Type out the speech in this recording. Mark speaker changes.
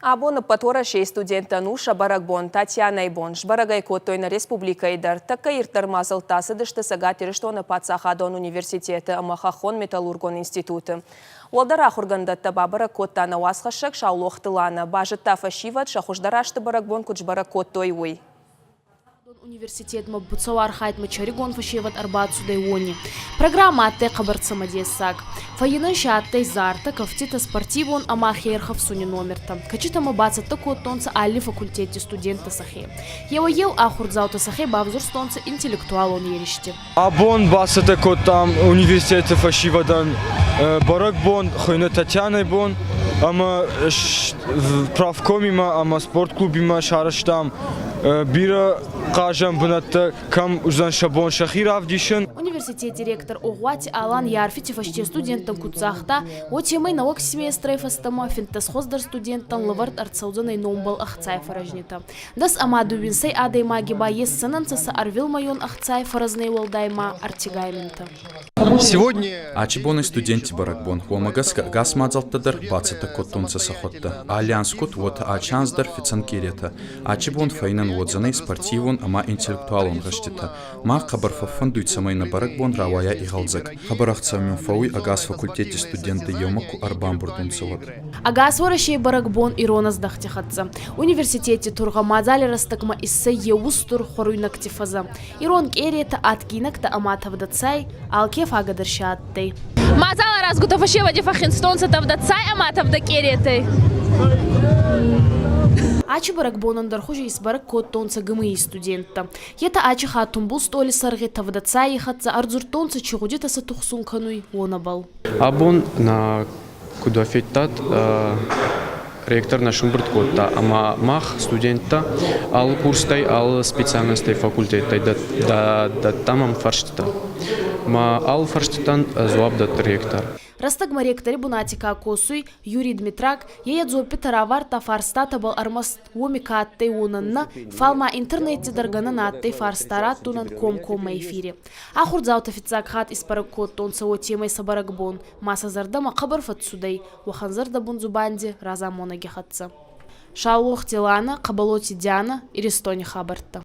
Speaker 1: Абон ӕппӕт Уӕрӕсейы студенттӕн у сӕ бӕрӕгбон, Татьянӕйы бон. Сбӕрӕг ӕй кодтой нӕ республикӕйы дӕр. Тӕккӕ ирддӕр мадзӕлттӕ ацыдысты Цӕгат Ирыстоны паддзахадон университеты ӕмӕ Хӕххон-металлургон институты. Уӕлдӕр ахуыргӕндӕттӕ бабӕрӕг кодта нӕ уацхӕссӕг Саулохты Ланӕ. Базыдта фӕсивӕд сӕ хуыздӕр азты бӕрӕгбон куыд сбӕрӕг кодтой, уый.
Speaker 2: Университетмӕ буцӕу архайдмӕ чаригон фӕсевӕд ӕрбацудӕй уони. Программӕ адтӕй хъӕбӕр цӕмӕдессаг. Фӕййинӕн си адтӕй зартӕ, кӕфтитӕ, спортивон ӕма хеерхӕфсуни номертӕ. Кӕчитӕмӕ бацӕттӕ кодтонцӕ алли факультетти студенттӕ сӕхе. Еуӕй-еу ахурдзаутӕ сӕхе бавзурстонцӕ интеллектуалон еристи.
Speaker 3: Абон бацӕттӕ кодтам университеты фӕсивӕдӕн бӕрӕгбон, хуыйны Татьянӕйы бон, ӕмӕ правкомимӕ ӕмӕ спортклубимӕ сарӕзтам бирӕ хъазӕн бынӕттӕ, кӕм уыдзӕн сӕ бон сӕхи равдисын.
Speaker 2: Университети ректор Огъуати Алан йӕ арфити фӕсте студенттӕн куд загъта, уотемӕй нӕуӕг семестрӕй фӕстӕмӕ 15 хуӕздӕр студенттӕн лӕвӕрд ӕрцӕудзӕнӕй номбӕл ӕхцай фӕрӕзнитӕ. Дӕс ӕма дууинсӕй адӕймаги ба есдзӕнӕнцӕ сӕ ӕрвилмӕйон ӕхцай фӕрӕзнӕй уӕлдай ма ӕртигайминтӕ.
Speaker 4: Ачи бони студентти бӕрӕгбон, уомӕ гӕсгӕ ӕгас мадзӕлттӕ дӕр бацӕттӕ кодтонцӕ сӕхуӕдтӕ. Алли анз куд, уотӕ ачи анз дӕр фицӕн къеретӕ. Ачи бон фӕйнӕн уодзӕнӕй спортивон ӕма интеллектуалон гъӕзтитӕ. Мах хъӕбӕр фӕффӕндуй, цӕмӕй нӕ бӕрӕгбон рауайа игъӕлдзӕг. Хъӕбӕр ӕхцӕуӕн фӕууй ӕгас факультетти студенттӕ еумӕ ку ӕрбамбурд унцӕ, уӕд.
Speaker 2: Ӕгас Уӕрӕсей бӕрӕгбон ирон ӕздӕхти хӕццӕ. Университети тургъӕ мадзали рӕстӕгмӕ иссӕй еу устур хуӕруйнӕгти фӕзӕ. Ирон къеретӕ, адгийнӕгтӕ ӕма тӕвдӕ цай алке фагӕ дӕр си адтӕй.
Speaker 5: Мадзал аразгутӕ фӕсевӕди фӕххинцтонцӕ тӕвдӕ цай ӕма тӕвдӕ къеретӕй.
Speaker 2: Ачи бӕрӕгбон ӕндӕрхузи исбӕрӕг кодтонцӕ ГМИ студенттӕ. Етӕ ачи хатт тумбул стъоли сӕргъи тӕвдӕ цайи хӕццӕ ӕрдзурдтонцӕ, чи гъудитӕ сӕ тухсун кӕнуй, уонӕбӕл.
Speaker 6: Абон нӕ куыд федтат, ректор нӕ сӕмбырд кодта ӕмӕ мах, студенттӕ, алы курстӕй, алы специальностӕй, факультеттӕй дӕттам ӕм фӕрстытӕ. Ма алы фӕрстытӕн дзуапп дӕтты ректор.
Speaker 2: Рӕстӕгмӕ ректори бунати ка косуй, Юрий Дмитрак, е дзуӕппитӕ равардта фарстатӕбӕл ӕрмӕст уоми ка адтӕй, уонӕн нӕ, фал ма интернетти дӕр гӕнӕн адтӕй фарста раттунӕн комкоммӕ эфири. Ахурдзаутӕ фиццаг хатт исбӕрӕг кодтонцӕ уотемӕй сӕ бӕрӕгбон, ма сӕ зӕрдӕмӕ хъӕбӕр фӕццудӕй, уӕхӕн зӕрдӕбун дзубанди разамонӕги хӕццӕ. Саулохти Лана, Хъӕбӕлоти Диана, Иристони хабӕрттӕ.